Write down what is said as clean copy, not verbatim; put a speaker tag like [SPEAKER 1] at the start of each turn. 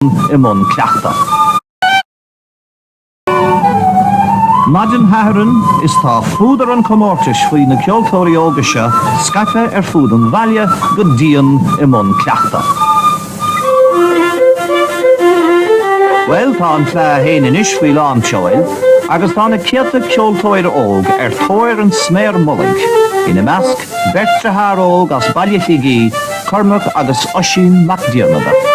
[SPEAKER 1] I mbun cleachtaidh. Maidin Shathairn is tá fuadar an chomórtais faoi na ceoltóirí óga seo scaipthe ar fud an bhaile go dian i mbun cleachtaidh. Bhuel, tá an Fleadh féin anois faoi lán tseoil agus tá na céadta ceoltóir óg ar thóir an sméar mullaigh, ina measc beirt dearthár óg as Baile Shligigh, Cormac agus Oisín Mac Diarmada.